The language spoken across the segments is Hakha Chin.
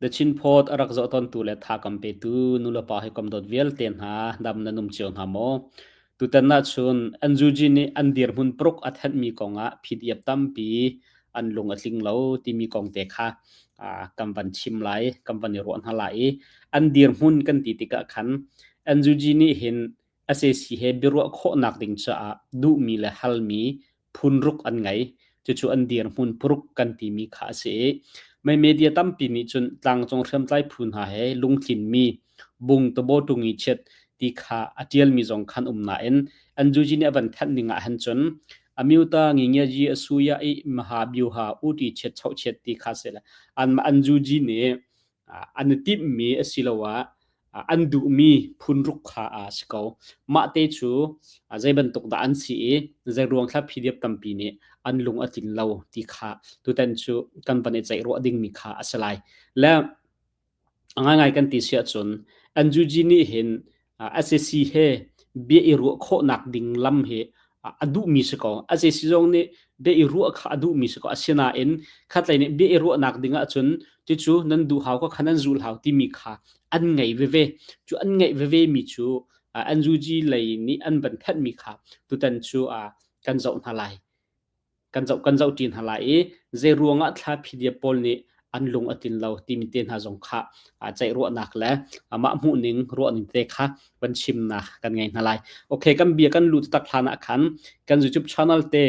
The Chin Post a rak zoh tawntu le tha kam petu nulepa hawikom dawt vialte hna dam nan um cio hna maw? Tutan ahcun NUG nih an dirhmun paruk a thenhmi kongah PDF tampi an lung a tling lo timi kong te kha kan van chim lai, kan van i ruah hna lai i an dirhmun kan ti tikah khan NUG nih hin sac he biaruah khawhnak ding caah duhmi le halmi phun ruk an ngei. Cucu an dirhmun paruk kan timi kha a si i mei media tampi nih cun tlangcung hriamtlai phu hna he lungtlinmi bung tabo tungi chiat ti kha a ṭialmi zong khan um nain an juji nih a van thanh ning ah han cun amyuta ngingiaji asuya i mahabyuha uti chiat chau chiat ti kha se le an an juji nih an i timhmi asiloah an duhmi phunruk kha a si ko. Mah te cu zei bantuk dah an si i zei ruang thla PDF tampi nih an lung a tlin lo ti kha tutan cu kan van i ceih ruah dingmi kha a si lai. Le a ngaingai kan ti si ahcun NUG nih hin sac he bia i ruah khawhnak ding lam hi a duhmi si ko. Sac zong nih bia i ruah kha a duhmi si ko. Asinain khatlei nih bia i ruahnak ding ahcun cucu nan duh hau ka kha nan zul hau timi kha an ngei veve. Cu an ngeih veve mi cu NUG lei nih an van thenhmi kha tutan cu kan zoh hna lai. Kan zoh kan zoh ṭi hna lai i zei ruangah thla PDF pawl nih an lung a tlin lo timi te hna zong kha ceih ruahnak le mah hmuhning ruahning te kha van chimnak kan ngei hna lai. Okay, kan bia kan lut tak hlan ah khan kan YouTube channel te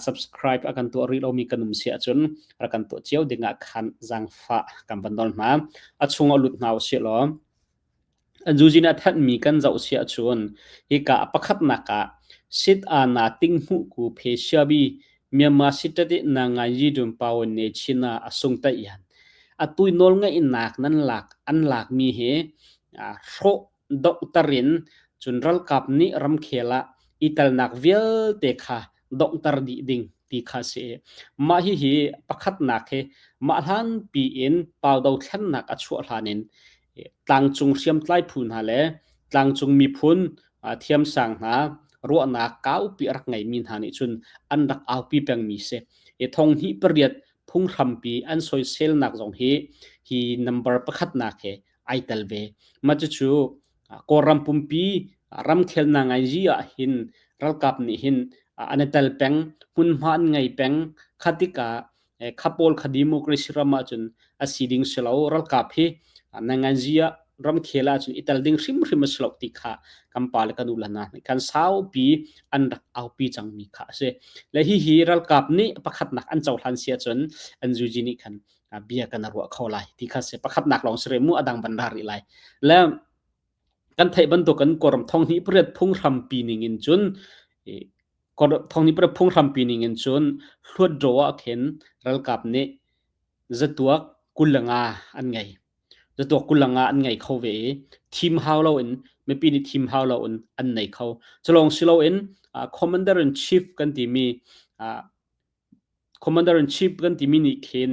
subscribe a kan tuah rih lomi kan um si ahcun rak kan tuah cio ding ah khan zaangfah kan van nawl hna. A chung ah lut hna usih law Zuzi nih a thanhmi kan zoh si ahcun hika a pakhatnak ah sit ana tinghmuh ku phe siabi Myanmar sitat na ngai yi dun pawon ne China a sung ta yan. Atu nawl ngeihnak nan lak an lakmi hi hrawh donghter in cun ralkap nih ramkhel ah i telnak vialte kha donghter dih ding ti kha si. Mah hihi pakhatnak hi mah hlan pi in pau dothlennak a chuah hlan in tlangcung hriamtlai phu hna le tlangcung miphun thiamsang hna ruahnak kaupi a rak ngeimi hna nih cun an rak aupi pengmi si. I thong hnih pariat phunghrampi an soiselnak zong hi hi number pakhatnak he ai tel ve. Mah cucu Kawlram pumpi ramkhelnak ngai ah hin ralkap nih hin an i tel peng, hmunhma an ngei peng. Kha tikah kha pawl kha democracy ram ahcun a si ding si lo. Ralkap hi nanganzi ah ramkhel ahcun i tel ding hrimhrim a si lo ti kha kan pa le kan u le hna nih khan saupi an rak aupi cangmi kha a si. Le hihi ralkap nih pakhatnak an cohlan si ahcun an zuji nih khan bia kan ruah kho lai ti kha si. Pakhatnak lawng si rih mu a dang van ra rih lai. Le kan theih bantuk kan Kawlram thong hnih pariat phunghrampi ning in cun thong hnih pariat phunghrampi ning in cun hluatdaw ah khin ralkap nih zatuak 25 an ngei. Zatuak 25 an ngei kho ve i thim hau loin mipi nih thim hau loin an nei kho. Culawng si loin commander in chief kan timi Commander in chief kan timi nih khin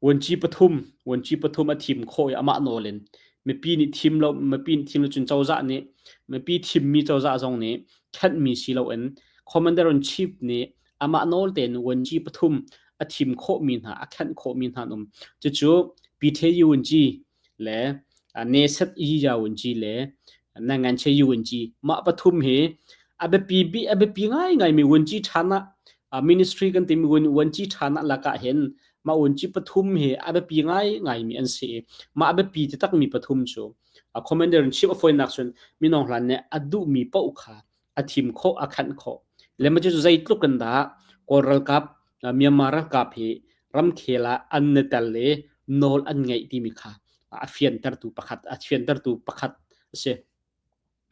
vuanci pathum vuanci pathum a thim khawh i amah nawl in mipi nih thim lo mipi nih thim lo cun cozah nih mipi thimmi cozah zong nih khenhmi si loin commander in chief nih amah nawl tein vuanci pathum a thim khawhmi hna a khenh khawhmi hna an um. Cucu Pite Vuanci le Neset Yiya Vuanci le Nanganche Vuanci mah pathum hi a biapi bi a biapi ngaingaimi vuanci ṭhan ah ministry kan timi vuanci ṭhan ah lakah hin mah vuanci pathum hi a biapi ngaingaimi an si i mah a biapi taktakmi pathum cu commander in chief a fawinak cun minung hlan nih a duhmi paoh kha a thim khawh a khanh khawh le mah cu zeitluk in dah Kawl ralkap Myanmar ralkap hi ramkhel ah an ni tel i nawl an ngeih timi kha a fiantertu pakhat a fiantertu pakhat a si.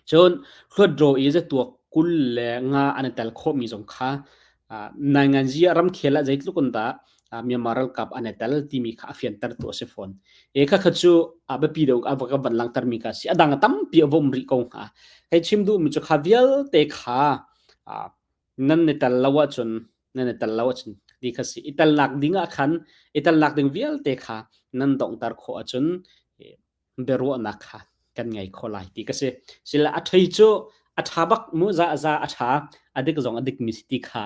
Cun hluatdraw i zatuak 25 an i tel khawhmi zong kha nainganzi ah ramkhel ah zeitluk in dah Myanmar ralkap an i tel timi kha a fiantertu a si fawn. E kha kha cu a biapi deuh a va van langhtermi kha a si. A dang a tampi a vom rih ko hnga. Hei chim duhmi cu kha vialte kha nan i tel lo ahcun nan i tel lo ahcun ti kha si. I telnak ding ah khan i telnak ding vialte kha nan donghter khawh ahcun biaruahnak kha kan ngei kho lai ti ka si. Sila a thei cu a ṭha bak mu za za a ṭha a dik zong a dik mi si ti kha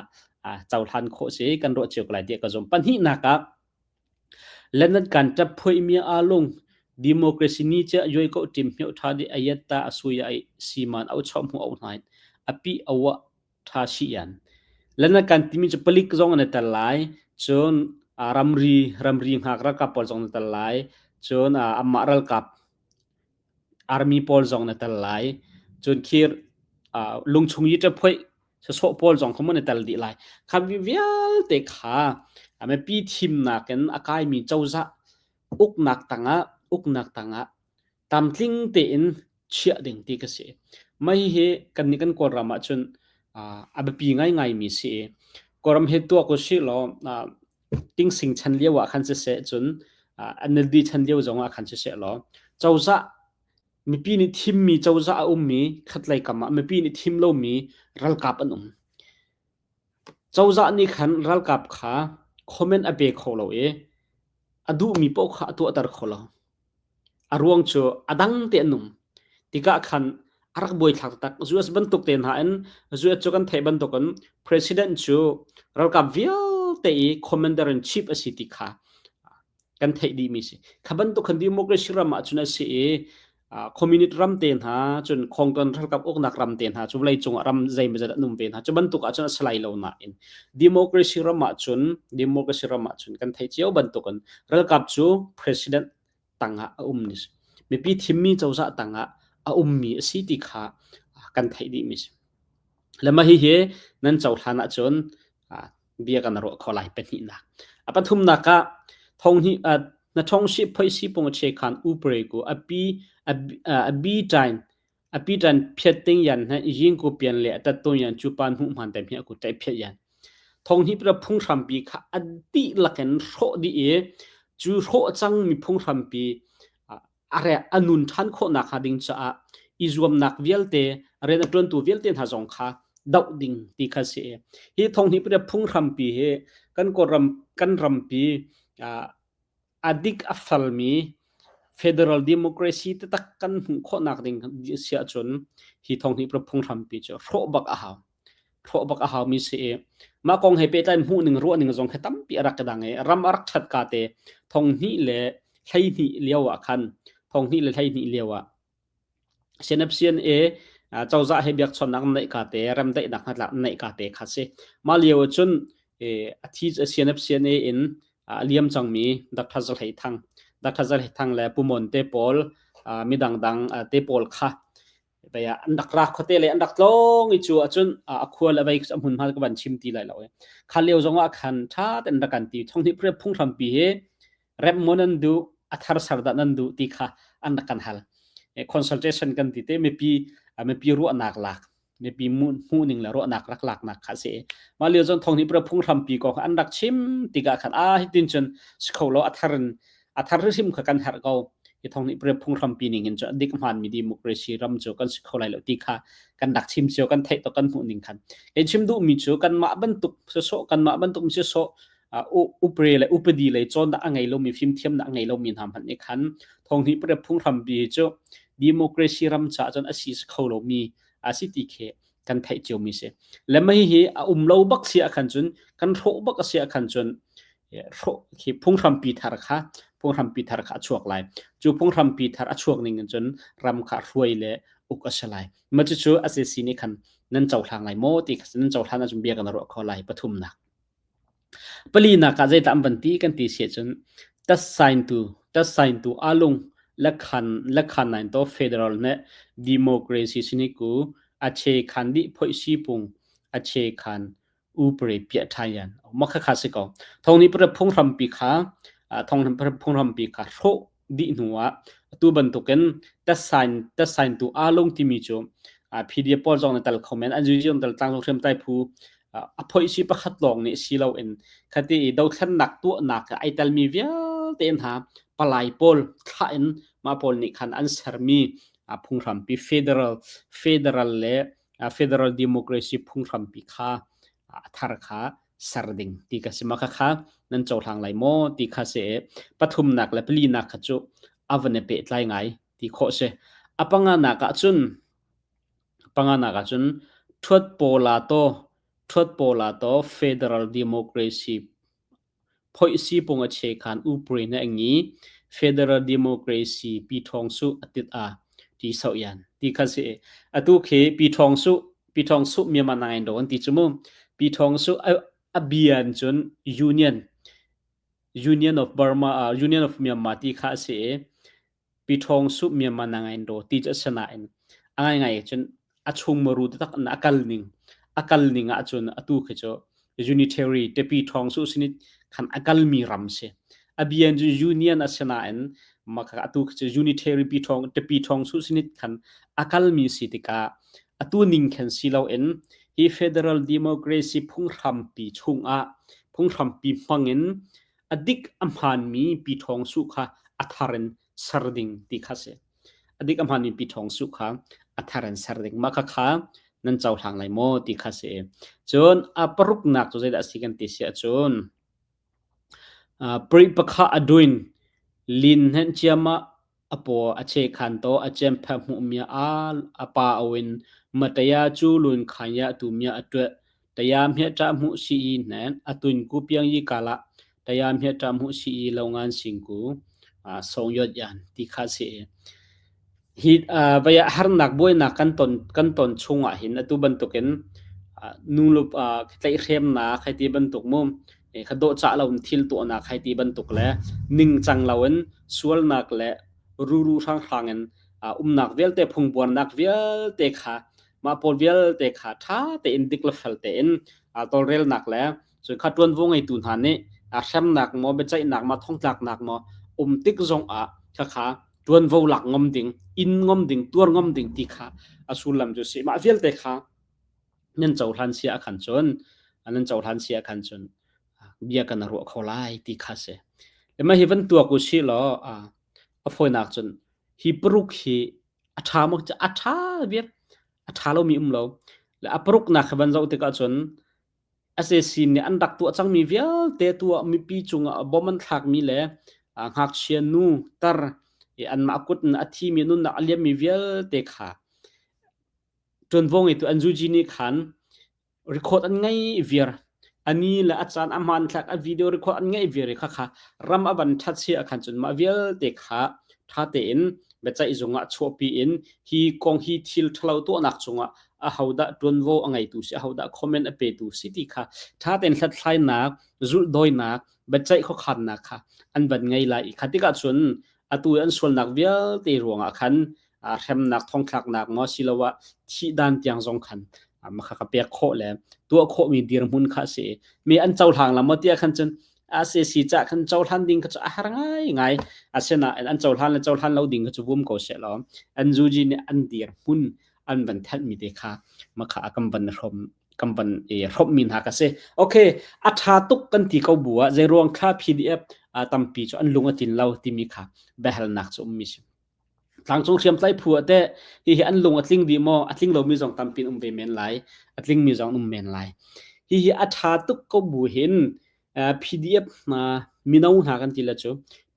cohlan khawh si kan ruah cio ko lai tiah ka zum. Pahnihnak ah Leonard kan ṭap phuai mi a lung democracy ni che yoi ko tim hmeu tha di ayat ta asuya ai siman au chom hu au hnai api awa tha shi yan. Leonard kan timi cu palik zong an i tel lai cun ramri ramri hngak ralkap pawl zong an i tel lai cun amah ralkap army pawl zong na tel lai cun khir lungchung yi ṭe phoih sasawh pawl zong kha mun i tel dih lai kha vialte kha mipi thimnak in a kaimi cozah uknak tangah uknak tangah tamtling tein chiah ding ti ka si mah hihi kan nih kan Kawlram ah cun a biapi ngaingai mi si i Kawlram hi tuak u sih law tingsing chan lio ah khan siseh cun NLD chan lio zong ah khan siseh law cozah mipi nih thimmi cozah a ummi khatlei kam ah mipi nih thim lomi ralkap an um. Cozah nih khan ralkap kha comment a pe kho lo i a duhmi paoh kha a tuahter kho lo. A ruang cu a dang te an um. Tikah khan a rak buaithlak taktak. US bantuk te hna in US cu kan theih bantukin president cu ralkap vialte i commander in chief a si ti kha kan theih dihmi si. Kha bantuk khan democracy ram ah cun a si i communist ram te hna cun Hong ralkap uknak ram te hna cu vawlei cungah ram zeimawzat an um ve hna. Cu bantuk ah cun a si lai lo nain democracy ram ah cun democracy ram ah cun kan theih cio bantukin ralkap cu president tangah a um ni si. Mipi thimmi cozah tangah a ummi a si ti kha kan theih dihmi si. Le mah hihi nan cohlan ahcun bia kan ruah kho lai pahnihnak. A pathumnak ah thong hi na thong si phoi si pung che khan u pre ku a pi a bi tain a pi tan phiat ting yan na ying ku pian le tat to yan chu pan hu man tem hi ku tai phiat yan thong hi pra phunghrampi kha a dihlak in hrawh dih i cu hrawh cangmi phunghrampi a re a nun ṭhan khawhnak hnga ding caah i zuamnak vialte rian a ṭuantu vialte hna zong kha doh ding ti kha si. Hi thong hi pra phunghrampi hi kan Kawlram kan rampi a dik a falmi federal democracy taktak kan hmuh khawhnak ding si ahcun hi thong hi pra phunghrampi cu hrawh bak a hau. Hrawh bak a haumi si i mah kong he pehtlai in hmuh ning ruah ning zong khi tampi a rak i dang i ram a rak ṭhat ka te thong hnih le 12 lio ah khan thong hnih le 12 lio ah CNFCNA cozah he biakchawnhnak an neih ka te remdaihnak hnatlak an neih ka te kha si. Mah lio ah cun a thi CNFCNA in a liam cangmi Dr. Za Hlei Thang Dr. Za Hlei Thang le Pu Mon te pawl mi dangdang te pawl kha Bei ah an rak ra khuate le an rak tlawng i cu ahcun a khual a vei a hmunhma ka van chim ti lai lo i kha lio zong ah khan ṭha tein rak kan ti thonghnih pariat phunghrampi hi rem maw nan duh a thar ser dah nan duh ti kha an rak kan hal consultation kan ti te mipi mipi ruahnak lak mipi hmuh ning le ruahnak rak laknak kha si mah lio zong thonghnih pariat phunghrampi kong an rak chim tikah khan a hitin cun si kho lo a thar in a thar hrim kha kan herh ko hi thong nih phunghrampi ning in cun a dik hmaanmi democracy ram cu kan si kho lai lo ti kha kan rak chim cio kan theih to kan hmuh ning khan kei chim duhmi cu kanmah bantuk sawsawh kanmah bantuk mi sawsawh upre le upadi lei cawnnak a ngei lomi fimthiamnak a ngei lomi hna hmanh nih khan thong hnih pariat phunghrampi cu democracy ram caah cun a si kho lomi a si ti khi kan theih ciomi si. Le mah hihi a um lo bak si ah khan cun kan hrawh bak a si ah khan cun hrawh khi phunghrampi thar kha phunghrampi thar kha a chuak lai. Cu phunghrampi thar a chuak ning in cun ram kha hruai le uk a si lai. Mah cucu a si nih khan nan cohlang lai maw ti kha nan cohlan ahcun bia kan ruah kho lai pathumnak. Palinak ah zeidah an van ti kan ti si ahcun tassaintu tassaintu alung lekhan lekhan nain to federal ne democracy siniku a che khan dih phoi si pung a che khan upre piah thayan makha kha si ko thongni pra phunghrampi kha thong phunghrampi kha hrawh dih hnu ah atu bantukin tassain tassaintu alung timi cu PDF pawl zong na tal kho men an zui tal tlangzung hriamtlai phu a phoi si pakhat lawng nih si loin khati i dothlennak tuahnak ai telmi vialte hna palai pawl thlah in mah pawl nih khan an sermi phunghrampi federal federal le federal democracy phunghrampi kha a thar kha ser ding ti ka si ma kha kha nan cohlang lai maw ti kha si pathumnak le palinak kha cu a van i pehtlai ngai ti khawh si a panganak ah cun panganak ah cun thuat pawla to thuat pawla to federal democracy. Phoih si pung a che khan upri na ngi Federal Democracy pi thong su atit a ti so yan ti kha si. Atu khi pi thong su pi thong su Myanmar nang do an ti chu mu. Pi thong su a bian cun Union Union of Burma Union of Myanmar ti kha a si i Pi Ṭhawng Suh Myanmar Nangain Daw ti cu a si nain a ngaingai cun a chung maru taktak in a kal ning a kal ning ahcun atu khi cu unitary Pi Ṭhawng Suh sin khan a kalmi ram si. A bian cu union a si nain mah atu khi cu unitary Pi Ṭhawng Pi Ṭhawng Suh sin khan a kalmi si tikah atu ning khan si loin hi federal democracy phunghrampi chungah phunghrampi hmangin a dik a hmaanmi Pi Ṭhawng Suh kha a thar in ser ding ti kha si. A dik a hmaanmi Pi Ṭhawng Suh kha a thar in ser ding. Mah khakha nan cohlang lai maw ti kha si. Cun a paruknak cu zeidah a si kan ti si ahcun Pri pakha a duin lin hnenh ciammah A paw a chekhan taw a cempheh hmuhmi a pa awin mataya cu lun khanya tumia a tuah. Taya hmiahṭah hmuh sii hnen a tuin ku piang yi kala taya hmiahṭah hmuh sii lo ngan sing ku song yot yan ti kha si. Hi vaya harnak buainak kan ton kan ton chungah hin atu bantukin nu tlaihhremnak hei ti bantuk mu kha dawhcah lo in thil tuahnak hei ti bantuk le ningcang loin sualnak le ruru hranghrang in umnak vialte phungbuarnak vialte kha mah pawl vialte kha ṭha tein dik le fel tein tawlrelnak le cun kha ṭuanvo ngeitu hna nih hremnak maw biaceihnak maw thongtlaknak maw um tik zong ah khakha ṭuanvo lak ngam ding in ngam ding tuar ngam ding ti kha a sullam cu si. Mah vialte kha nan cohlan sia ah khan cun nan cohlan sia ah khan cun bia kan ruah kho lai ti kha si. Le mah hi van tuak u si law a fawinak cun hi paruk hi a ṭha maw a ṭha viar a ṭha lomi um lo. Le a paruknak hi van zoh tikah cun SAC nih an rak tuah cangmi vialte tuah mipi cungah bom an thlakmi le ngakchia nu tar anmah kut in a thimi nunnak a liammi vialte kha ṭuanvo ngeitu an zuji nih khan record an ngei viar. A ni le a caan a hmanthlak a video record an ngeih viar i khakha ram a van ṭhat si ahkhan cun mah vialte kha ṭha tein biaceih zung ah chuahpi in hi kong hi thil ṭhalo tuahnak cungah ahodah ṭuanvo a ngeitu si ahodah comment a petu si ti kha ṭha tein hlathlainak zulhdawinak biaceih khuakhannak kha an van ngei lai i kha tikah cun atu an sualnak vialte ruangah khan hremnak thongthlaknak maw siloah thihdan tiang zong khan makha ka pek khawh le tuah khawhmi dirhmun kha si. Mi an cohlang la maw tiah khan cun SAC ca khan cohlan ding kha cu a har ngai ngai. Asinain an cohlan le cohlan lo ding kha cu vum ko seh law an zuji nih an dirhmun an van thenhmi te kha makha a kan van hrom kan van i hrawmmi hna ka si. Okay, a ṭha tuk kan ti ko bu ah zeiruang kha PDF tampi cu an lung a tlin lo timi kha biahalnak cu ummi si. Tlangcung hriamtlai phu ah teh hihi an lung a tling dih maw? A tling lomi zong tampi an um ve men lai. A tlingmi zong an um men lai. Hihi a ṭha tuk ko bu hin PDF hna mino hna kan ti le cu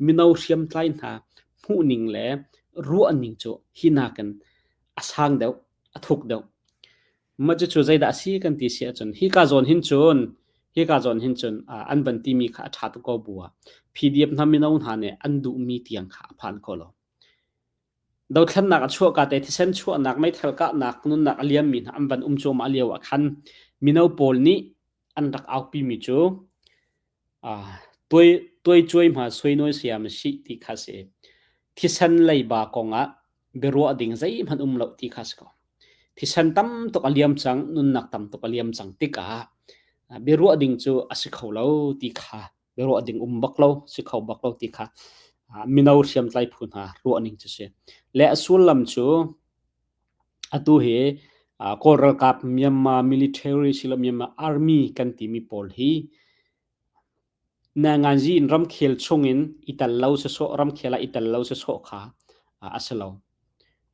mino hriamtlai hna hmuhning le ruahning cu hi nakin a sang deuh, a thuk deuh. Mah cucu zeidah a si kan ti si ahcun hika zawn hin cun hika zawn hin cun an van timi kha a ṭha tuk ko bu ah PDF hna mino hna nih an duhmi tiang kha a phan kho lo. Dothlennak a chuahka te thisen chuahnak meithal kahnak nunnak a liammi hna an van um cuahmah lio ah khan mino pawl nih an rak aupimi cu tuai hma suainawi sayam a si ti kha a si. Thisen leiba kongah biaruah ding zeihmanh um lo ti kha a si ko. Thisen tam tuk a liam cang, nunnak tam tuk a liam cang tikah biaruah ding cu a si kho lo ti kha biaruah ding um bak lo, si kho bak lo ti kha mino hriamtlai phu hna ruah ning cu si. Le a sullam cu atu hi Kawl ralkap Myanmar military silo Myanmar army kan timi pawl hi Nanganzi in ramkhel chungin i tel lo sawsawh ramkhel ah i tel lo sawsawh kha a si lo.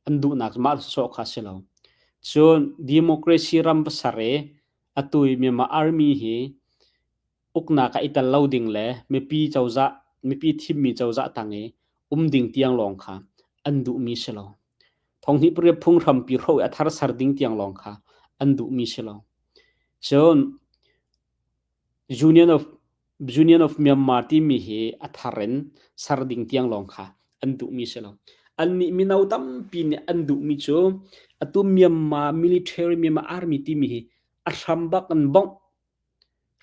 An duhnak mah sawsawh kha a si lo. Cun democracy ram va ser i atu i Myanmar army hi uknak ah i tel lo ding le mipi cozah mipi thimmi cozah tang i um ding tiang lawng kha an duhmi si lo. Thonghnih pariat phunghrampi hroh i a thar ser ding tiang lawng kha an duhmi si lo. Cun Union of. Union of Myanmar timi hi a thar in ser ding tiang lawng kha an duhmi si lo. Annih mino tampi nih an duhmi cu atu Myanmar military, Myanmar army timi hi a hram bak in bongh,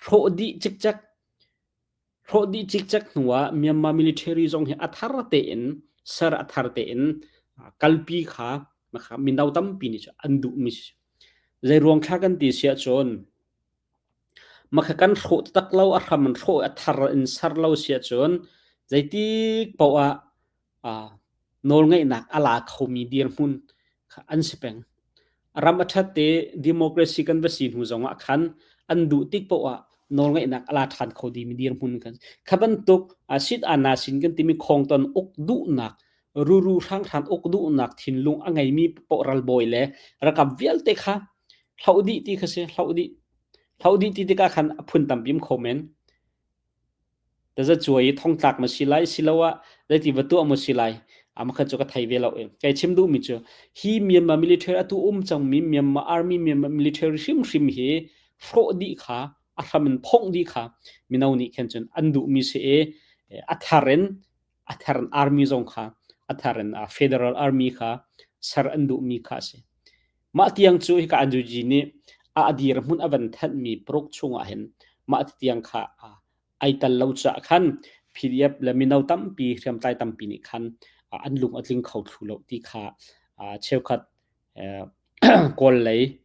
hrawh dih cikcek, hrawh dih cikcek hnu ah Myanmar military zong hi a thar tein ser a thar tein kalpi kha mino tampi nih an duhmi si. Zei ruang thla kan ti si ahcun Makha kan hrawh taktak lo, a hram an hrawh i a thar in ser lo si ahcun zeitik paoh ah uh, nawlngeihnak a la khomi dirhmun kha an si peng. Ram a ṭhat i democracy kan va si hnu zongah khan an duh tik paoh ah nawlngeihnak a la ṭhan kho dimi dirhmun kan kha bantuk sit ana sin kan timi khongton uk duhnak ruru hranghrang uk duhnak thinlung a ngeimi paoh ralbawi le ralkap vialte kha hloh dih ti kha si hloh dih hloh dih ti tikah khan a phun tampi um kho men tazacuai i thongtlak ma si lai siloah zeiti va tuah maw si lai amakhat cu ka thei ve lo i kai chim duhmi cu hi Myanmar military atu um cangmi Myanmar army Myanmar military hrimhrim hi hrawh dih kha a hram in phongh dih kha mino nih khan cun an duhmi si i a thar in a thar in army zong kha a thar in federal army kha ser an duhmi kha a si Mah tiang cu hika NUG nih a dirhmun a van thanhmi paruk chungah hin mah tiang kha ai tel lo caah khan PDF le mino tampi hriamtlai tampi nih khan an lung a tling kho thlu lo ti kha cheukhat Kawl lei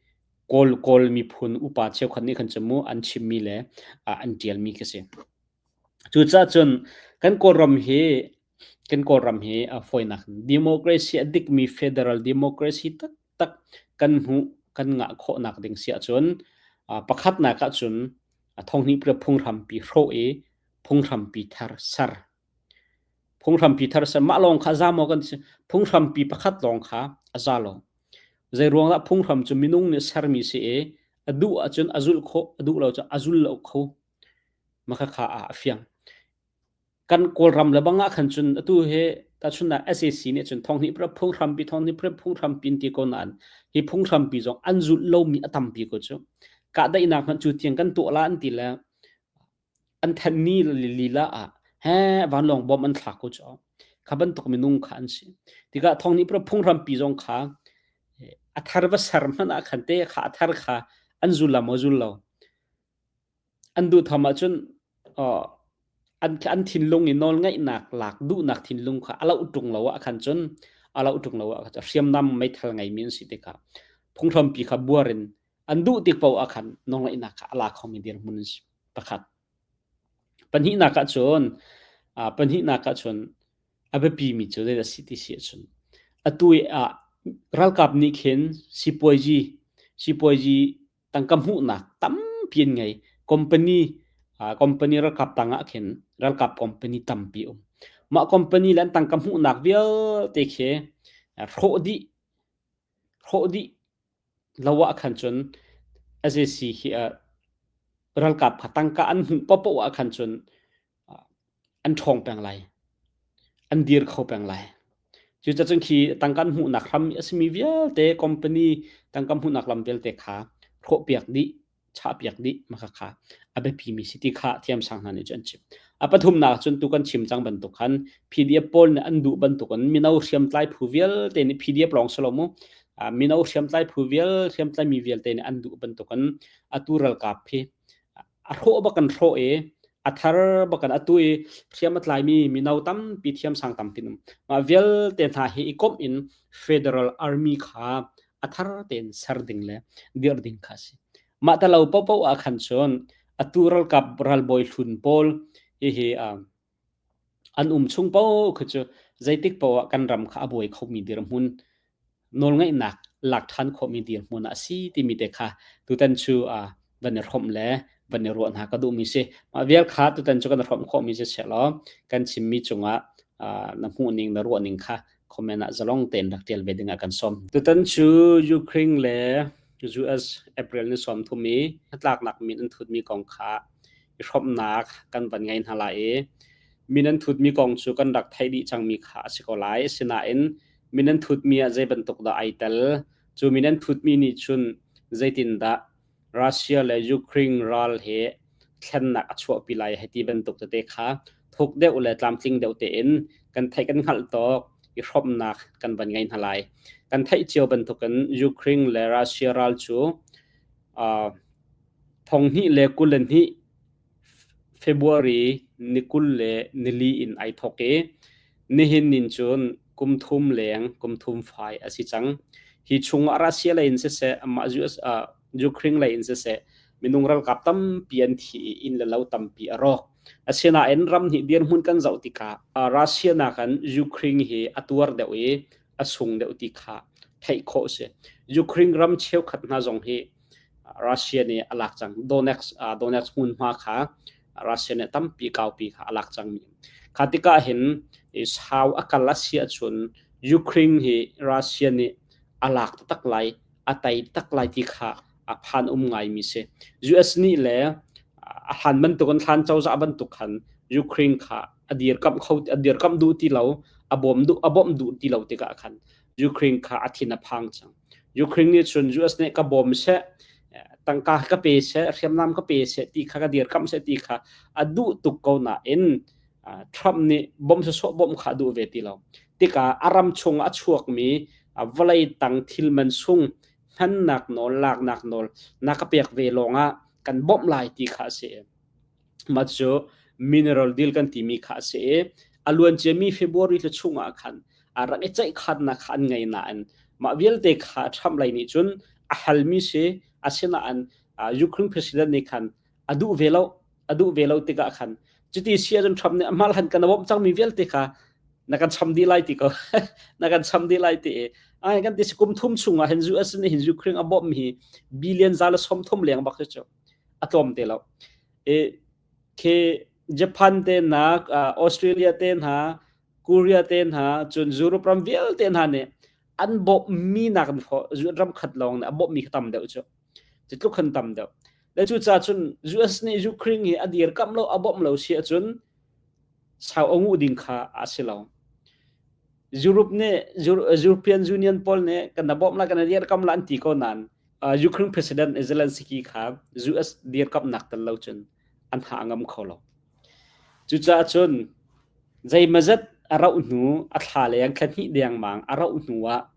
Kawl Kawl miphun upa cheukhat nih khan cu mu an chimmi le an ṭialmi khi si. Cucaah cun kan Kawlram hi kan Kawlram hi a fawinak democracy a dikmi federal democracy taktak kan hmuh kan ngah khawhnak ding si ahcun pakhatnak ahcun thonghnih phunghrampi hrawh i phunghrampi thar ser. Phunghrampi thar ser mah lawng kha a za maw kan si phunghrampi pakhat lawng kha a za lo. Zei ruang dah phunghram cu minung nih sermi si i a duh ahcun a zulh khawh a duh lo cun a zul lo kho. Makhakha ah a fiang. Kan Kawlram le bang ah khan cun atu hi tahchunhnak SAC nih cun thonghnih phunghrampi thonghnih phunghrampi an ti ko nain hi phunghrampi zong an zulh lomi a tampi ko cu. Kahdaihnak hmanh cu tiang kan tuah la an ti le an thanh ni lila ah he vanlawng bom an thlak ko cu. Kha bantuk minung kha an si. Tikah thonghnih phunghrampi zong kha a thar va ser hmanh ah khan te kha a thar kha an zul la maw zul lo. An duh tham ahcun an an thinlung i nawlngaihnak lak duhnak thinlung kha a loh ṭung lo ah khan cun a loh ṭung lo ah khan hriamnam meithal ngeimi an si tikah phunghrampi kha buar in an duh tik paoh ah khan nawlngaihnak kha a la khomi dirhmun an si pakhat. Pahnihnak ah cun pahnihnak ah cun a biapimi cu zeidah a si ti si ahcun atu ah ralkap nih khin sipuazi sipuazi tangka hmuhnak tampi an ngei. Company company ralkap tang ah khin ralkap company tampi um. Mah company le an tangka hmuhnak vialte khi hrawh dih hrawh dih lo ah khan cun SAC hi ralkap kha tangka an hmuh paohpaoh ah khan cun an ṭhawng peng lai. An dir kho peng lai. Cucacun khi tangka an hmuhnak hram a simi vialte company tangka hmuhnak lam vialte kha hrawhpiak dih, chahpiak dih maka kha a biapimi si ti kha thiamsang hna nih cun an chim. A pathumnak cun tu kan chim cang bantuk khan PDF pawl nih an duh bantukin mino hriamtlai phu vialte nih PDF lawng si lo mu mino hriamtlai phu vial hriamtlai mi vialte nih an duh bantukin atu ralkap hi a hrawh bak kan hrawh i a thar bak kan atu i hriam a tlaimi mino tampi thiamsang tampi um mah vialte hna hi i komh in federal army kha a thar tein ser ding le dirh ding kha a si mah ta lo popo ah khan cun atu ralkap ralbawi hlun pawl hihi An um chung paoh khi cu zeitik paoh ah kan ram kha a buai khomi dirhmun, nawlngeihnak lak ṭhan khawhmi dirhmun ah a si timi te kha tutan cu van i hrawmh le van i ruah hna ka duhmi si. Mah vial kha tutan cu kan i hrawmh khawhmi si sehlaw kan chimmi cungah na hmuhning na ruahning kha comment ah zalong tein rak ṭial ve dingah kan sawm. Tutan cu Ukraine le US April ni 30 i hnatlaknak min an thutmi kong kha i hrawmhnak kan van ngei hna lai i min an thutmi kong cu kan rak theih dih cangmi kha a si ko lai. Asinain min an thutmi ah zei bantuk dah ai tel? Cu min an thutmi nih cun zeitindah Russia le Ukraine ral he thlennak a chuahpi lai hei ti bantuk tete kha thuk deuh le tlamtling deuh tein kan theih kan hngalh tawk i hrawmnak kan van ngei hna lai. Kan theih cio bantukin Ukraine le Russia ral cu thong hnih le 22 February ni 24 in ai thawk i nihin nin cun kum thum leng kum thum fai a si cang. Hi chungah Russia lei in siseh amah US Ukraine lei in siseh minung ralkap tampi an thi i inn le lo tampi a rawk. Asinain ram hnih dirhmun kan zoh tikah Russia nakin Ukraine hi a tuar deuh i a sung deuh ti kha theih khawh a si. Ukraine ram cheukhat hna zong hi Russia nih a lak cang. Donetsk, Donetsk hmunhma kha Russia nih tampi kaupi kha a lak cangmi. Kha tikah hin sau a kal a si ahcun Ukraine hi Russia nih a lak taktak lai, a tei tak lai ti kha a phan um ngaimi si. US nih le a hlan bantuk in hlan cozah bantuk khan Ukraine kha a dirkamh kho a dirkamh duh ti lo, a bawm duh a bawmh duh ti lo tikah khan Ukraine kha a thin a phang cang. Ukraine nih cun US nih ka bawm seh, tangka ka pe seh, hriamnam ka pe seh ti kha ka dirkamh seh ti kha a duh tuk ko nain Trump nih bawmh sawsawh bawmh kha a duh ve ti lo. Tikah a ram chung a chuakmi vawlei tang thil man sung hmannak nawl, laknak nawl na ka pek ve lawngah kan bawmh lai ti kha a si. Mah cu mineral deal kan timi kha a si i a luanciami February thla chungah khan a rak i ceihkhannak kha an ngei nain mah vialte kha Trump lei nih cun a halmi si asinain Ukraine president nih khan a duh ve lo a duh ve lo tikah khan cuti si ahcun Trump nih amah han kan bawmh cangmi vialte kha na kan cham dih lai ti ko na kan cham dih lai ti ai kan ti kum thum chungah hin US nih hin Ukraine a bawmh hi billion za le som thum leng bak cu a tlawm te lo e ke Japan te na Australia te hna Korea te hna cun Europe ram vialte hna nih an bawmhmi nak ram khat lawng nih a bawmhmi kha tam deuh cu cu tluk khan tam deuh le cucaah cun US nih Ukraine hi a dirkamh lo a bawmh lo si ahcun sau a nguh ding kha a si lo Europe nih European Union pawl nih kan na bawmh la kan na dirkamh la an ti ko nain Ukraine President Zelensky kha US dirkamhnak tel lo cun an ha ngam kho lo cucaah cun zeimazat a rauh hnu a thla leng thla hnih dengmang a rauh hnu ah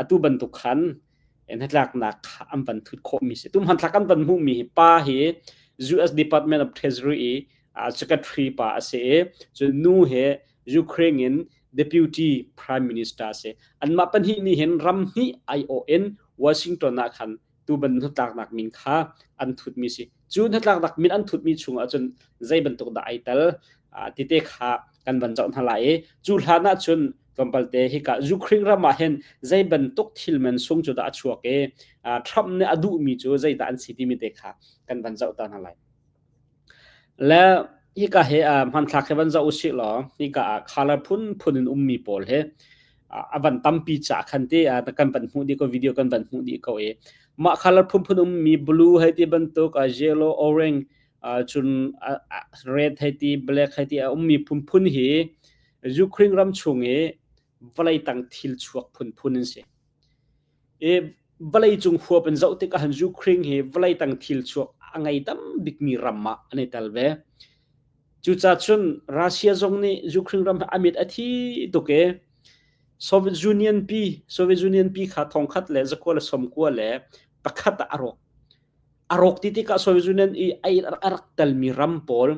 atu bantuk khan hnatlaknak kha an van thut khawhmi si. Tu hmanthlak an van hmuhmi hi pa hi US Department of Treasury i secretary pa a si i cun nu he Ukraine in deputy prime minister a si. Anmah pahnih nih hin ram hnih aiawh in Washington ah khan tu ban hnatlaknak min kha an thutmi si. Cu hnatlaknak min an thutmi chungah cun zei bantuk dah ai tel tite kha kan van zoh hna lai i cu hlan ah cun tlawmpalte hika Ukraine ram ah hin zei bantuk thil man sung cu dah a chuak i Trump nih a duhmi cu zeidah an si timi te kha kan van zoh ta hna lai. Le hika he hmanthlak he van zoh usih law hika ah color phunphun in ummi pawl he a van tampi ca khan te kan van hmuh dih ko video kan van hmuh dih ko i mah color phunphun ummi blue hei ti bantuk yellow orange cun red hei ti black hei ti a ummi phunphun hi Ukraine ram chung i vawlei tang thil chuak phunphun an si. I vawlei cung huap in zoh tikah han Ukraine hi vawlei tang thil chuak a ngei tam bikmi ram ah an i tel ve. Cucaah cun Russia zong nih Ukraine ram a mit a thi tuk i Soviet Union pi Soviet Union pi kha thongkhat le zakua le sawmkua le pakhat ah a rawk. A rawk ti tikah Soviet Union i a rak telmi ram pawl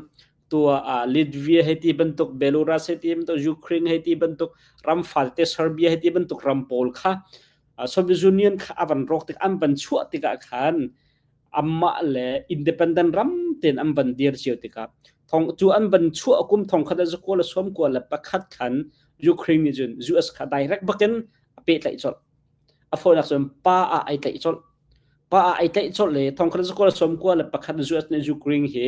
tua Latvia hei ti bantuk Belarus hei ti bantuk Ukraine hei ti bantuk ram falte Serbia hei ti bantuk ram pawl kha Soviet Union kha a van rawk tik an van chuah tikah khan amah le independent ram ten an van dir cio tikah thong cu an van chuah kum thong khat zakua le sawm kua le pakhat khan Ukraine nih cun US kha direct bakin a pehtlaih colh a fawinak cun pa ah ai tlaih colh pa ah ai tlaih colh le thong khat zakua le sawm kua le pakhat US nih Ukraine hi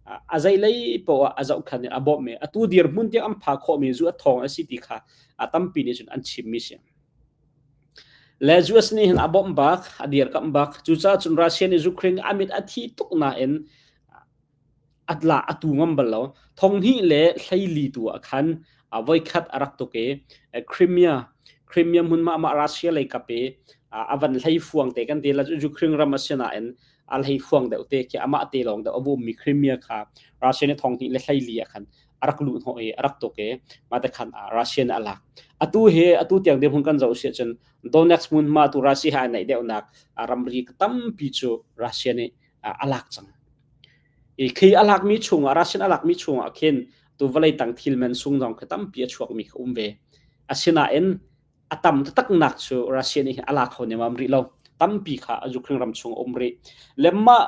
a zeilei poah a zohkhan in a bawmh i atu dirhmun tiang an pha khawhmi zu a thawng a si ti kha a tampi nih cun an chimmi si. Le US nih hin a bawmh bak, a dirkamh bak. Cucaah cun Russia nih Ukraine a mit a thi tuk nain atla a tu ngam bal lo. Thong hnih le hleili tu ah khan voikhat a rak tuk i Crimea Crimea hmunhma mah Russia lei kap i a van hlei fuang te kan ti la Ukraine ram a si nain. A hlei fuang deuh te khi amah te lawng deuh a ummi Crimea kha Russia nih thong hnih le 14 ah khan a rak luh hnawh i a rak tuk i mah te khan Russia nih a lak. Atu hi atu tiang dirhmun kan zoh si ahcun Donetsk hmunhma tu Russia he ai naih deuhnak ramri tampi cu Russia nih a lak cang. I khi a lakmi chungah Russian a lakmi chungah khin tu vawlei tang thil man sung zong khi tampi a chuakmi kha um ve. Asinain a tam taktaknak cu Russia nih a la kho nemam rih lo. Tampi kha Ukraine ram chung a um rih. Le mah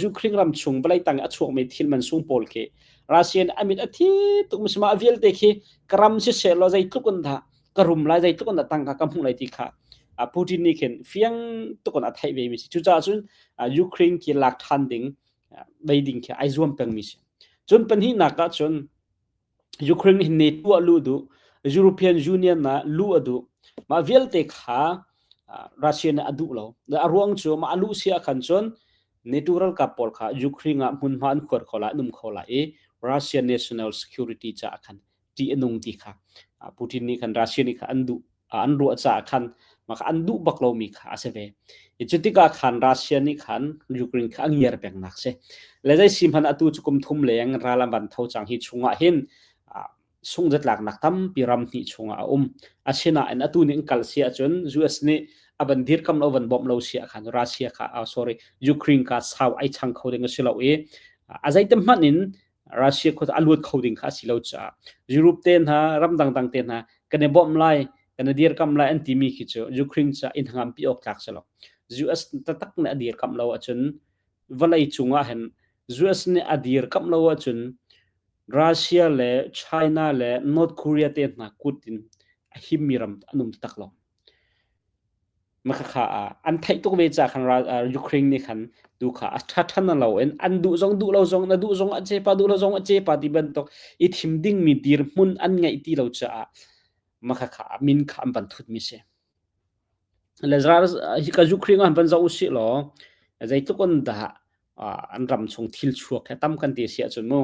Ukraine ram chung vawlei tang a chuakmi thil man sung pawl khi Russia nih a mit a thi tuk misma a vialte khi ka ram siseh law zeitluk in dah ka rum lai zeitluk in dah tangka ka hmuh lai ti kha Putin nih khin fiang tuk in a theih ve mi si. Cucaah cun Ukraine khi lak ṭhan ding bei ding khi ai zuam pengmi si. Cun pahnihnak ah cun Ukraine hi NATO ah luh duh, European Union ah luh a duh. Mah vialte kha Russia nih a duh lo. A ruang cu mah a luh si ah khan cun NATO ralkap pawl kha Ukraine ah hmunhma an khuar kho lai, an um kho lai i Russia national security caah khan ṭih a nung ti kha Putin nih khan Russia nih khan an duh an ruah caah khan mah kha an duh bak lomi kha a si ve. Cu tikah khan Russia nih khan Ukraine kha a ngiar pengnak si. Le zei si hmanh atu cu kum thum leng ral an van tho cang hi chungah hin sungzatlaknak tampi ram hnih chungah a um. Asinain atu nih an kal si ahcun US nih a van dirkam lo van bawmh lo si ah khan Russia kha sorry Ukraine kha sau ai chang kho ding a si lo i a zeitem hmanh in Russia khua a luat kho ding kha a si lo caah Europe te hna ram dangdang te hna kan i bawmh lai kan i dirkamh lai an timi khi cu Ukraine ca in hangampi awk tlak si lo. US taktak nih a dirkamh lo ahcun vawlei cung ah hin US nih a dirkamh lo ahcun Russia le China le North Korea te hna kut in a himmi ram an um tak lo. Makhakha ah an theih tuk ve ca khan Ukraine nih khan tu kha a ṭha ṭhan lo in an duh zong duh lo zong na duh zong a cepa duh lo zong a cepa ti bantuk i thim dingmi dirhmun an ngeih ti lo caah makhakha ah min kha an van thutmi si. Le hika Ukraine ah van zoh usih law zeitluk in dah an ram chung thil chuak he tam kan ti si ahcun mu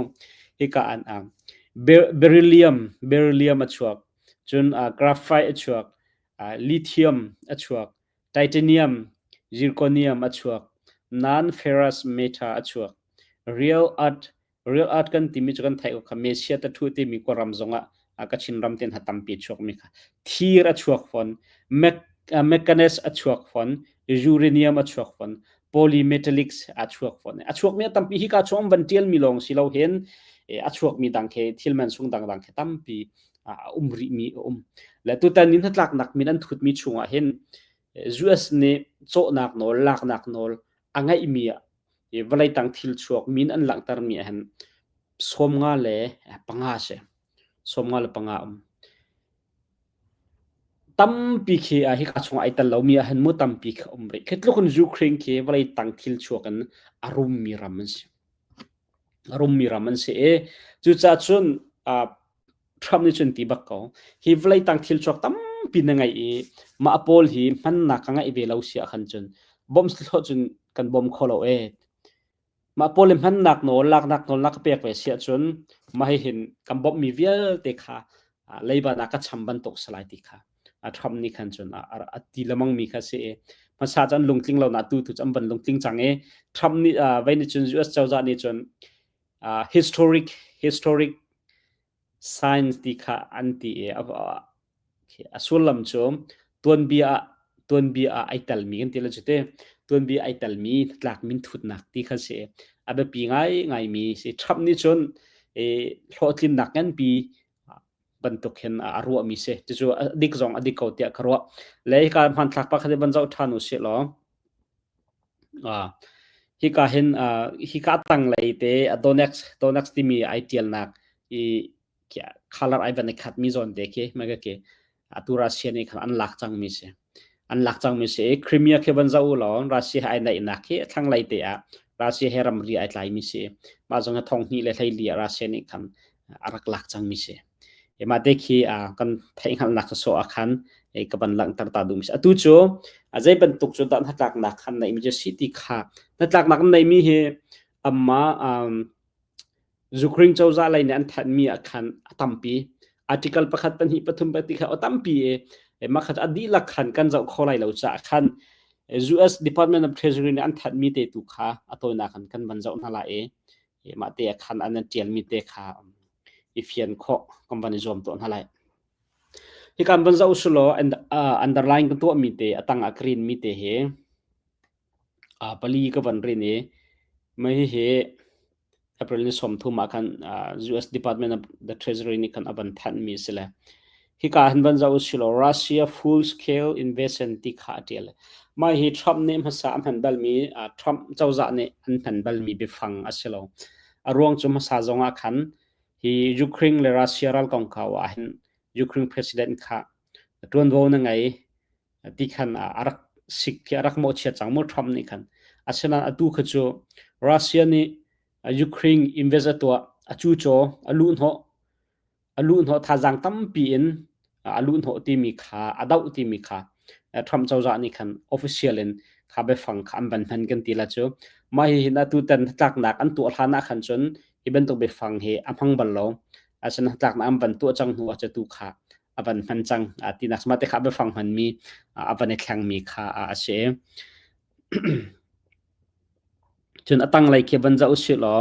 hika an beryllium beryllium a chuak cun graphite a chuak lithium a chuak, titanium, zirconium a chuak, non-ferrous metal a chuak. Real earth, real earth kan timi cu kan theih ko kha Mesia tathu timi kawlram zongah Kachin ram ten ha tampi a chuak mi kha. Thir a chuak fawn, manganese a chuak fawn, uranium a chuak fawn, polymetallics a chuak fawn. A chuak mi a tampi hi ka chuang van tial mi lawng si lo hin a chuak mi dang khe thil man sung dang dang khe tampi a um rihmi a um. Le tutan in hnatlaknak min an thutmi chungah hin US nih cawhnak nawl, laknak nawl a ngeihmi ah vawlei tang thil chuak min an langhtermi ah hin 55 si. 55 um. Tampi khi hika chung ai tel lomi ah hin mu tampi khi um rih. Khi tluk in Ukraine khi vawlei tang thil chuak in a rummi ram an si. A rummi ram an si i cucaah cun Trump nih cun ti bak ko. Hi vawlei tang thil chuak tampi na ngeih i mah pawl hi hmannak ka ngeih ve lo si ah khan cun bawmh thlawh cun kan bawm kho lo ee. Mah pawl hi hmannak nawl, laknak nawl na ka pek ve si ahcun mah hihin kan bawmhmi vialte kha leiba na ka cham bantuk si lai ti kha Trump nih khan cun a ti lemangmi kha si i hmasa cu an lungtling lo na tu tu cu an van lungtling cang i Trump nih vei nih cun US cozah nih cun historic historic science ti kha an ti i a sullam cu tuanbia ah tuanbia ah ai telmi kan ti lo cu te tuanbia ai telmi hnatlak minthutnak ti kha si a biapi ngai ngaimi si Trump nih cun hlawhtlinnak nganpi bantuk hin a ruahmi si cucu a dik zong a dik ko tiah ka ruah le hika hmanthlak pakhat hi van zoh ṭhan u sih law hika hin hika tanglei te Donex Donex timi ai ṭialnak i color ai van i khat mi zawn te khi maka khi atu Russia nih khan an lak cang mi si an lak cang mi si i Crimea khi van zoh u law Russia he ai naihnak khi thlanglei te ah Russia he ramri ai tlai mi si mah zong hi thong hnih le 14 ah Russia nih khan a rak lak cang mi si mah te khi kan theihhngalhnak sawsawh ah khan ka van langhter ta duh mi si atu cu zei bantuk cu dah hnatlaknak khan neih mi cu si ti kha hnatlaknak an neih mi hi amma Ukraine cozah lei nih an thanhmi ah khan a tampi. Article pakhat, pahnih, pathum, pali kha a tampi i mah kha a dihlak khan kan zoh kho lai lo caah khan. US Department of Treasury nih an thanhmi te tu kha a tawinak in kan van zoh hna lai i mah te ah khan an ṭialmi te kha i fian khawh kan van i zuam tuah hna lai. Hi kan van zoh sulaw underline kan tuahmi te a tang ah green mi te hi pali ka van rin i mah hihi April ni 30 ah khan US Department of the Treasury nih khan a van thanhmi a si le hika hin van zoh usih law Russia full scale invasion ti kha a ṭial. Mah hi Trump nih hmasa a hman balmi Trump cozah nih an hman balmi biafang a si lo. A ruang cu hmasa zong ah khan hi Ukraine le Russia ral kongkau ah hin Ukraine president kha ṭuanvo na ngei ti khan a rak sik khi a rak mawhchiat cang mu Trump nih khan. Asinain atu kha cu Russia nih Ukraine invest a tuah, a cucaw, a luhhnawh, a luhhnawh thazaang tampi in a luhhnawh timi kha a doh timi kha Trump cozah nih khan official in kha biafang kha an van hman kan ti la cu. Mah hihin atu tan tlaknak an tuah hlan ah khan cun hi bantuk biafang hi a hmang bal lo. Asinain tlaknak an van tuah cang hnu ah cu tu kha a van hman cang tinak mah te kha biafang hmanmi a van i thlengmi kha a si. Cun a tanglei khi van zoh usih law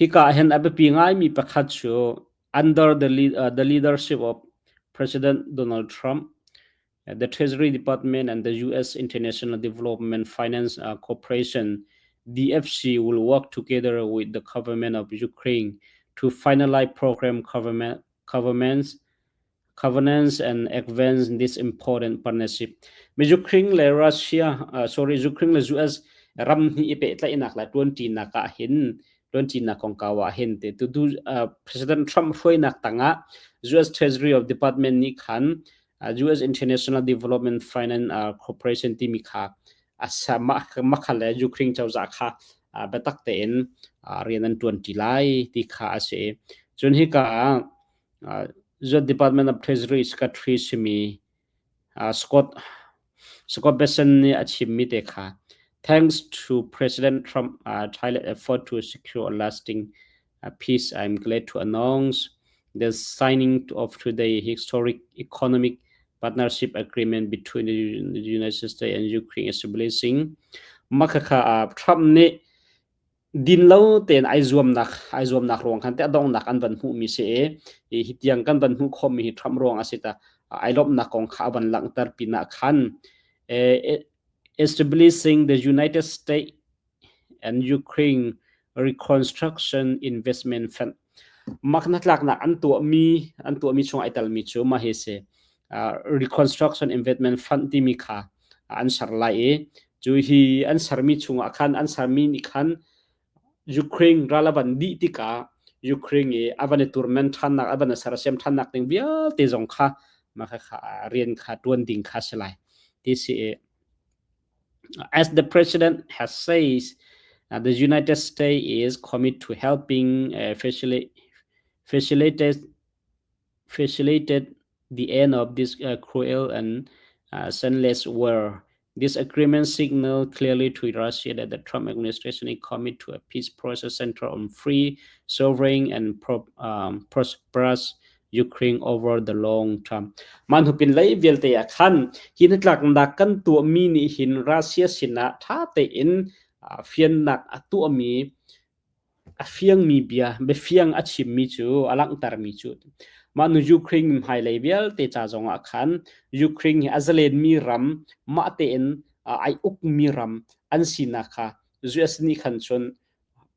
hika ah hin a biapi ngaimi pakhat cu under the leadership of President Donald Trump, the Treasury Department and the U.S. International Development Finance Corporation DFC will work together with the government of Ukraine to finalize program governments covenants and advance this important partnership. Mi Ukraine le Russia, sorry, Ukraine le US ram hi i pehtlaihnak le tuanṭinak ah hin tuanṭinak kongkau ah hin te tu President Trump hruainak tangah US Treasury of Department nih khan US International Development Finance Corporation timi kha asa makha le Ukraine cozah kha biatak tein rian an tuanṭi lai ti kha a si. Cun hika ah US Department of Treasury Secretary simi Scott Scott Bessent nih a chimmi te kha Thanks to President Trump tireless effort to secure a lasting peace, I'm glad to announce the signing of today historic economic partnership agreement between the United States and Ukraine establishing. Mah Trump nih din lo tein ai zuamnak ai zuamnak ruang khan te a donghnak an van hmuhmi si i hi tiang kan van hmuh khawhmi hi Trump ruang a si ta ai lawmhnak kong kha a van langhter pinah khan establishing the United States and Ukraine Reconstruction Investment Fund mak hnatlaknak an tuahmi an tuahmi chung ai telmi cu mah hi si Reconstruction Investment Fund timi kha an ser lai i cu hi an sermi chungah khan an sermi nih khan Ukraine ral a van dih tikah Ukraine i a van i turmen ṭhannak a van i sersiam ṭhannak ding vialte zong kha mah kha rian kha ṭuan ding kha si lai ti si i as the president has says the United States is committed to helping facilitate facilitate facilitated the end of this cruel and senseless war. This agreement signaled clearly to Russia that the Trump administration is committed to a peace process centered on free, sovereign, and prosperous Ukraine over the long term. Man hupin lei vialte ah khan hi hnatlaknak kan tuahmi nih hin Russia sinah ṭha tein fiannak a tuahmi A fiangmi bia, biafiang a chimmi cu, a langhtermi cu mah nu Ukraine hmailei vialte ca zongah khan Ukraine hi a zalenmi ram, mah tein ai ukmi ram an sinak kha US nih khan cun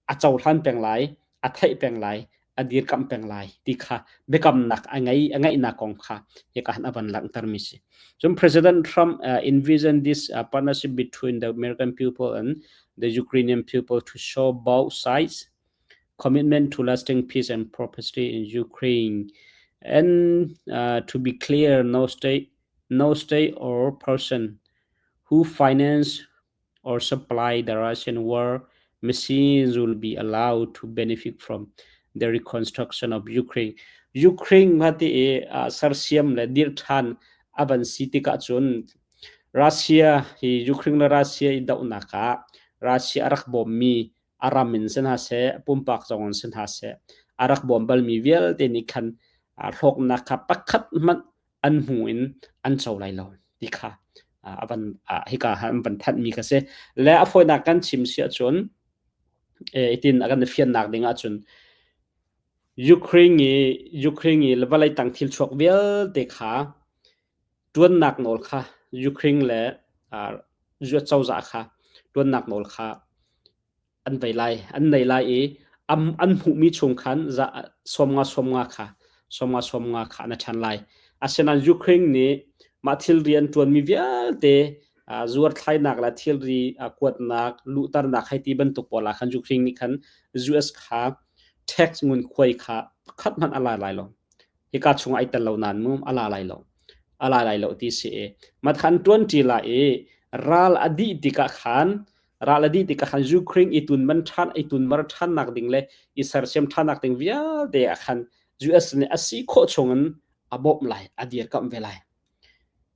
a cohlan peng lai, a theih peng lai, a dirkamh peng lai ti kha biakamnak a ngei a ngeihnak kong kha hika han a van langhtermi si. Cun President Trump envisioned this partnership between the American people and the Ukrainian people to show both sides commitment to lasting peace and prosperity in Ukraine. And to be clear, no state or person who finance or supply the Russian war machines will be allowed to benefit from the reconstruction of Ukraine. Ukraine nga ti i sersiam le dirh ṭhan a van si tikah cun Russia hi Ukraine le Russia i dohnak ah Russia a rak bawmmi a ram in si hna seh, pumpak zong in si hna seh, a rak bawm balmi vialte nih khan hlawknak kha pakhat hmanh an hmu in an co lai lo ti kha. a van hika han van thanhmi kha si. Le a fawinak kan chim si ahcun itin a kan fiannak ding ahcun Ukraine i Ukraine i vawlei tang thil chuak vialte kha ṭuannak nawl kha Ukraine le US cozah kha ṭuannak nawl kha an vei lai, an nei lai i an hmuhmi chung khan 50 50 kha 50 50 kha an ṭhan lai. Asinain Ukraine nih mah thilri an ṭuanmi vialte zuarthlainak le thilri kuatnak, luhternak hei ti bantuk pawl ah khan Ukraine nih khan US kha tax ngunkhuai kha pakhat hmanh a la lai lo. Hika chungah ai tel lo nain mu a la lai lo. A la lai lo ti si i mathan ṭuanṭi lai i ral a dih tikah khan ral a dih tikah khan Ukraine i tunman ṭhan i tunmar ṭhannak ding le i sersiam ṭhannak ding vialte ah khan US nih a si khawh chungin a bawmh lai, a dirkamh ve lai.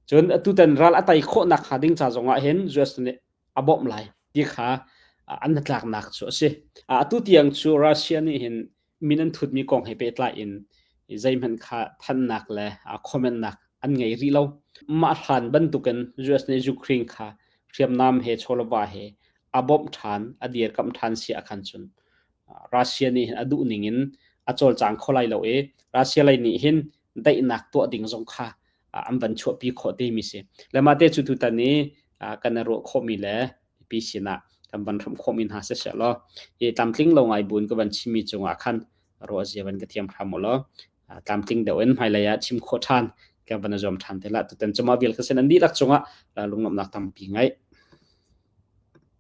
Cun atutan ral a tei khawhnak hnga ding ca zongah hin US nih a bawmh lai ti kha an hnatlaknak cu a si. Atu tiang cu Russia nih hin min an thutmi kong he pehtlai in zeihmanh kha thannak le comment-nak an ngei rih lo. Mah hlan bantukin US nih Ukraine kha hriamnam he chawlava he a bawmh ṭhan, a dirkamh ṭhan si ahkhan cun Russia nih hin a duh ning in a cawlcang kho lai lo i Russia lei nih hin daihnak tuah ding zong kha an van chuahpi khawh timi si. Le mah te cu tutan i kan i ruah khawhmi le mipi sinah kan van hramh khawhmi hna siseh law hi tlamtling lo ngai buin ka van chimmi cungah khan ruah zia van ka thiam hram u law tlamtling deuh in hmailei ah chim khawh ṭhan kan van i zuam ṭhan te la. Tutan cuma vial ka sin an dihlak cungah lunglawmhnak tampi ngai.